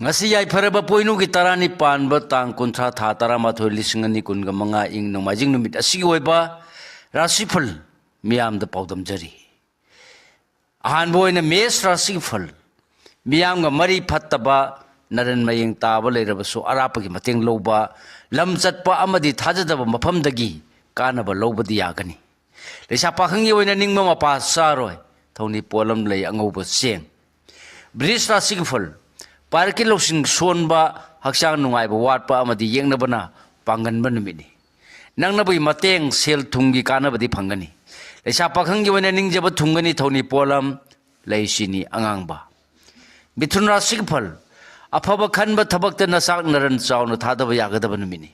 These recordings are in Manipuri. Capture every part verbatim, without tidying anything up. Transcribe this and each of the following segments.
ꯉꯁꯤ ꯌꯥꯏꯐꯔꯕ ꯄꯣꯏꯅꯨꯒꯤ ꯇꯔꯥꯅꯤ ꯄꯥꯟꯕ ꯇꯥꯡ ꯀꯨꯟꯊ꯭ꯔꯥ, ꯊꯥ ꯇꯔꯥꯃꯥꯊꯣꯏ, ꯂꯤꯁꯤꯡ ꯑꯅꯤ ꯀꯨꯟꯒ ꯃꯉꯥ, ꯏꯪ ꯅꯣꯡꯃꯥꯏꯖꯤꯡ ꯅꯨꯃꯤꯠ ꯑꯁꯤꯒꯤ ꯑꯣꯏꯕ ꯔꯥꯁꯤꯐꯜ ꯃꯤꯌꯥꯝꯗ ꯄꯥꯎꯗꯝꯖꯔꯤ꯫ ꯑꯍꯥꯟꯕ ꯑꯣꯏꯅ ꯃꯦꯁ ꯔꯥꯁꯤꯒꯤ ꯐꯜ꯫ ꯃꯤꯌꯥꯝꯒ ꯃꯔꯤ ꯐꯠꯇꯕ, ꯅꯔꯟ ꯃꯌꯦꯡ ꯇꯥꯕ ꯂꯩꯔꯕꯁꯨ ꯑꯔꯥꯞꯄꯒꯤ ꯃꯇꯦꯡ ꯂꯧꯕ, ꯂꯝ ꯆꯠꯄ ꯑꯃꯗꯤ ꯊꯥꯖꯗꯕ ꯃꯐꯝꯗꯒꯤ ꯀꯥꯟꯅꯕ ꯂꯧꯕꯗꯤ ꯌꯥꯒꯅꯤ꯫ ꯂꯩꯁꯥ ꯄꯥꯈꯪꯒꯤ ꯑꯣꯏꯅ ꯅꯤꯡꯕ ꯃꯄꯥ ꯆꯥꯔꯣꯏ꯫ ꯊꯧꯅꯤ ꯄꯣꯠꯂꯝ ꯂꯩ ꯑꯉꯧꯕ ꯆꯦꯡ꯫ ꯕ꯭ꯔꯤꯖ ꯔꯥꯁꯤꯒꯤ ꯐꯜ꯫ ꯄꯥꯔꯛꯀꯤ ꯂꯧꯁꯤꯡ ꯁꯣꯟꯕ, ꯍꯛꯆꯥꯡ ꯅꯨꯡꯉꯥꯏꯕ ꯋꯥꯠꯄ ꯑꯃꯗꯤ ꯌꯦꯛꯅꯕꯅ ꯄꯥꯡꯒꯟꯕ ꯅꯨꯃꯤꯠꯅꯤ꯫ ꯅꯛꯅꯕꯒꯤ ꯃꯇꯦꯡ, ꯁꯦꯜ ꯊꯨꯝꯒꯤ ꯀꯥꯟꯅꯕꯗꯤ ꯐꯪꯒꯅꯤ꯫ ꯂꯩꯁꯥ ꯄꯥꯈꯪꯒꯤ ꯑꯣꯏꯅ ꯅꯤꯡꯖꯕ ꯊꯨꯡꯒꯅꯤ꯫ ꯊꯧꯅꯤ ꯄꯣꯠꯂꯝ ꯂꯩ ꯆꯤꯅꯤ ꯑꯉꯥꯡꯕ꯫ ꯃꯤꯊꯨꯟ ꯔꯥꯁꯤꯒꯤ ꯐꯜ꯫ ꯑꯐꯕ ꯈꯟꯕ ꯊꯕꯛꯇ ꯅꯆꯥꯛ ꯅꯔꯟ ꯆꯥꯎꯅ ꯊꯥꯗꯕ ꯌꯥꯒꯗꯕ ꯅꯨꯃꯤꯠꯅꯤ꯫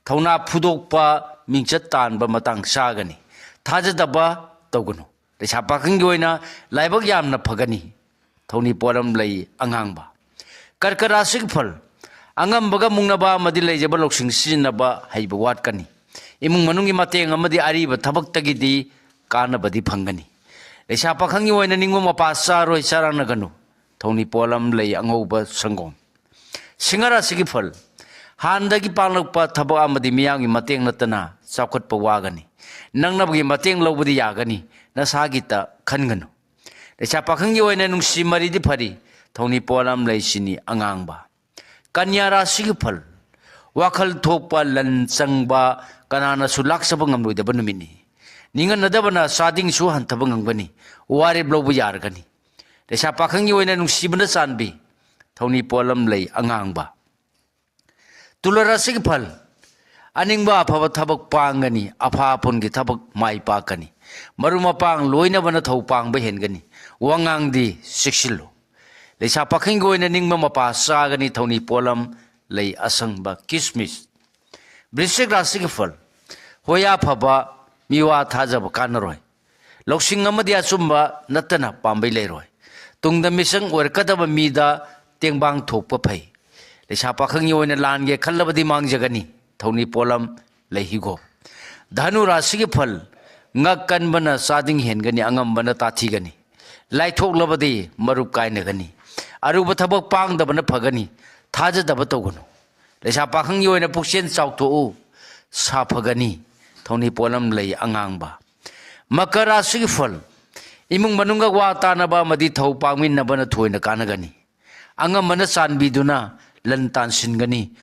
ꯊꯧꯅꯥ ꯐꯨꯗꯣꯛꯄ, ꯃꯤꯡꯆꯠ ꯇꯥꯟꯕ ꯃꯇꯥꯡ ꯆꯥꯒꯅꯤ꯫ ꯊꯥꯖꯗꯕ ꯇꯧꯒꯅꯨ꯫ ꯂꯩꯁꯥ ꯄꯥꯈꯪꯒꯤ ꯑꯣꯏꯅ ꯂꯥꯏꯕꯛ ꯌꯥꯝꯅ ꯐꯒꯅꯤ꯫ ꯊꯧꯅꯤ ꯄꯣꯠꯂꯝ ꯂꯩ ꯑꯉꯥꯡꯕ꯫ ꯀꯔꯀ ꯔꯥꯁꯤꯒꯤ ꯐꯜ꯫ ꯑꯉꯝꯕꯒ ꯃꯨꯛꯅꯕ ꯑꯃꯗꯤ ꯂꯩꯖꯕ ꯂꯧꯁꯤꯡ ꯁꯤꯖꯤꯟꯅꯕ ꯍꯩꯕ ꯋꯥꯠꯀꯅꯤ꯫ ꯏꯃꯨꯡ ꯃꯅꯨꯡꯒꯤ ꯃꯇꯦꯡ ꯑꯃꯗꯤ ꯑꯔꯤꯕ ꯊꯕꯛꯇꯒꯤꯗꯤ ꯀꯥꯟꯅꯕꯗꯤ ꯐꯪꯒꯅꯤ꯫ ꯂꯩꯁꯥ ꯄꯥꯈꯪꯒꯤ ꯑꯣꯏꯅ ꯅꯤꯡꯕ ꯃꯄꯥ ꯆꯥꯔꯣꯏ, ꯆꯥꯔꯥꯡꯅꯒꯅꯨ꯫ ꯊꯧꯅꯤ ꯄꯣꯠꯂꯝ ꯂꯩ ꯑꯉꯧꯕ ꯁꯪꯒꯣꯝ꯫ ꯁꯤꯡꯍ ꯔꯥꯁꯤꯒꯤ ꯐꯜ꯫ ꯍꯥꯟꯅꯗꯒꯤ ꯄꯥꯡꯂꯛꯄ ꯊꯕꯛ ꯑꯃꯗꯤ ꯃꯤꯌꯥꯝꯒꯤ ꯃꯇꯦꯡ ꯅꯠꯇꯅ ꯆꯥꯎꯈꯠꯄ ꯋꯥꯒꯅꯤ꯫ ꯅꯛꯅꯕꯒꯤ ꯃꯇꯦꯡ ꯂꯧꯕꯗꯤ ꯌꯥꯒꯅꯤ, ꯅꯁꯥꯒꯤꯇ ꯈꯟꯒꯅꯨ꯫ ꯂꯩꯁꯥ ꯄꯥꯈꯪꯒꯤ ꯑꯣꯏꯅ ꯅꯨꯡꯁꯤ ꯃꯔꯤꯗꯤ ꯐꯔꯤ꯫ ꯊꯧꯅꯤ ꯄꯣꯠꯂꯝ ꯂꯩ ꯆꯤꯅꯤ ꯑꯉꯥꯡꯕ꯫ ꯀꯟꯌꯥ ꯔꯥꯁꯤꯒꯤ ꯐꯜ꯫ ꯋꯥꯈꯜ ꯊꯣꯛꯄ, ꯂꯟ ꯆꯪꯕ, ꯀꯅꯥꯅꯁꯨ ꯂꯥꯛꯆꯕ ꯉꯝꯂꯣꯏꯗꯕ ꯅꯨꯃꯤꯠꯅꯤ꯫ ꯅꯤꯡꯍꯟꯅꯗꯕꯅ ꯆꯥꯗꯤꯡꯁꯨ ꯍꯟꯊꯕ ꯉꯝꯒꯅꯤ꯫ ꯋꯥꯔꯦꯞ ꯂꯧꯕ ꯌꯥꯔꯒꯅꯤ꯫ ꯂꯩꯁꯥ ꯄꯥꯈꯪꯒꯤ ꯑꯣꯏꯅ ꯅꯨꯡꯁꯤꯕꯅ ꯆꯥꯟꯕꯤ꯫ ꯊꯧꯅꯤ ꯄꯣꯠꯂꯝ ꯂꯩ ꯑꯉꯥꯡꯕ꯫ ꯇꯨꯂꯥ ꯔꯥꯁꯤꯒꯤ ꯐꯜ꯫ ꯑꯅꯤꯡꯕ ꯑꯐꯕ ꯊꯕꯛ ꯄꯥꯡꯒꯅꯤ, ꯑꯐꯥ ꯑꯐꯨꯟꯒꯤ ꯊꯕꯛ ꯃꯥꯏ ꯄꯥꯛꯀꯅꯤ꯫ ꯃꯔꯨꯞ ꯃꯄꯥꯡ ꯂꯣꯏꯅꯕꯅ ꯊꯧ ꯄꯥꯡꯕ ꯍꯦꯟꯒꯅꯤ꯫ ꯋꯥꯉꯥꯡꯗꯤ ꯆꯦꯛꯁꯤꯜꯂꯨ꯫ ꯂꯩꯁꯥ ꯄꯥꯈꯪꯒꯤ ꯑꯣꯏꯅ ꯅꯤꯡꯕ ꯃꯄꯥ ꯆꯥꯒꯅꯤ꯫ ꯊꯧꯅꯤ ꯄꯣꯠꯂꯝ ꯂꯩ ꯑꯁꯪꯕ ꯀꯤꯁꯃꯤꯁ꯫ ꯕ꯭ꯔꯤꯁꯤꯛ ꯔꯥꯁꯤꯒꯤ ꯐꯜ꯫ ꯍꯣꯌꯥ ꯐꯕ, ꯃꯤꯋꯥ ꯊꯥꯖꯕ ꯀꯥꯟꯅꯔꯣꯏ꯫ ꯂꯧꯁꯤꯡ ꯑꯃꯗꯤ ꯑꯆꯨꯝꯕ ꯅꯠꯇꯅ ꯄꯥꯝꯕꯩ ꯂꯩꯔꯣꯏ꯫ ꯇꯨꯡꯗ ꯃꯤꯆꯪ ꯑꯣꯏꯔꯛꯀꯗꯕ ꯃꯤꯗ ꯇꯦꯡꯕꯥꯡ ꯊꯣꯛꯄ ꯐꯩ꯫ ꯂꯩꯁꯥ ꯄꯥꯈꯪꯒꯤ ꯑꯣꯏꯅ ꯂꯥꯟꯒꯦ ꯈꯜꯂꯕꯗꯤ ꯃꯥꯡꯖꯒꯅꯤ꯫ ꯊꯧꯅꯤ ꯄꯣꯠꯂꯝ ꯂꯩ ꯍꯤꯒꯣꯛ꯫ ꯙꯅꯨ ꯔꯥꯁꯤꯒꯤ ꯐꯜ꯫ ꯉꯛ ꯀꯟꯕꯅ ꯆꯥꯗꯤꯡ ꯍꯦꯟꯒꯅꯤ, ꯑꯉꯝꯕꯅ ꯇꯥꯊꯤꯒꯅꯤ꯫ ꯂꯥꯏꯊꯣꯛꯂꯕꯗꯤ ꯃꯔꯨꯞ ꯀꯥꯏꯅꯒꯅꯤ꯫ ꯑꯔꯨꯕ ꯊꯕꯛ ꯄꯥꯡꯗꯕꯅ ꯐꯒꯅꯤ꯫ ꯊꯥꯖꯗꯕ ꯇꯧꯒꯅꯨ꯫ ꯂꯩꯁꯥ ꯄꯥꯈꯪꯒꯤ ꯑꯣꯏꯅ ꯄꯨꯛꯆꯦꯜ ꯆꯥꯎꯊꯣꯛꯎ꯫ ꯁꯥꯐꯒꯅꯤ꯫ ꯊꯧꯅꯤ ꯄꯣꯠꯂꯝ ꯂꯩ ꯑꯉꯥꯡꯕ꯫ ꯃꯀꯔ ꯔꯥꯁꯤꯒꯤ ꯐꯜ꯫ ꯏꯃꯨꯡ ꯃꯅꯨꯡꯒ ꯋꯥ ꯇꯥꯅꯕ ꯑꯃꯗꯤ ꯊꯧ ꯄꯥꯡꯃꯤꯟꯅꯕꯅ ꯊꯣꯏꯅ ꯀꯥꯟꯅꯒꯅꯤ꯫ ꯑꯉꯝꯕꯅ ꯆꯥꯟꯕꯤꯗꯨꯅ ꯂꯟ ꯇꯥꯟꯁꯤꯟꯒꯅꯤ꯫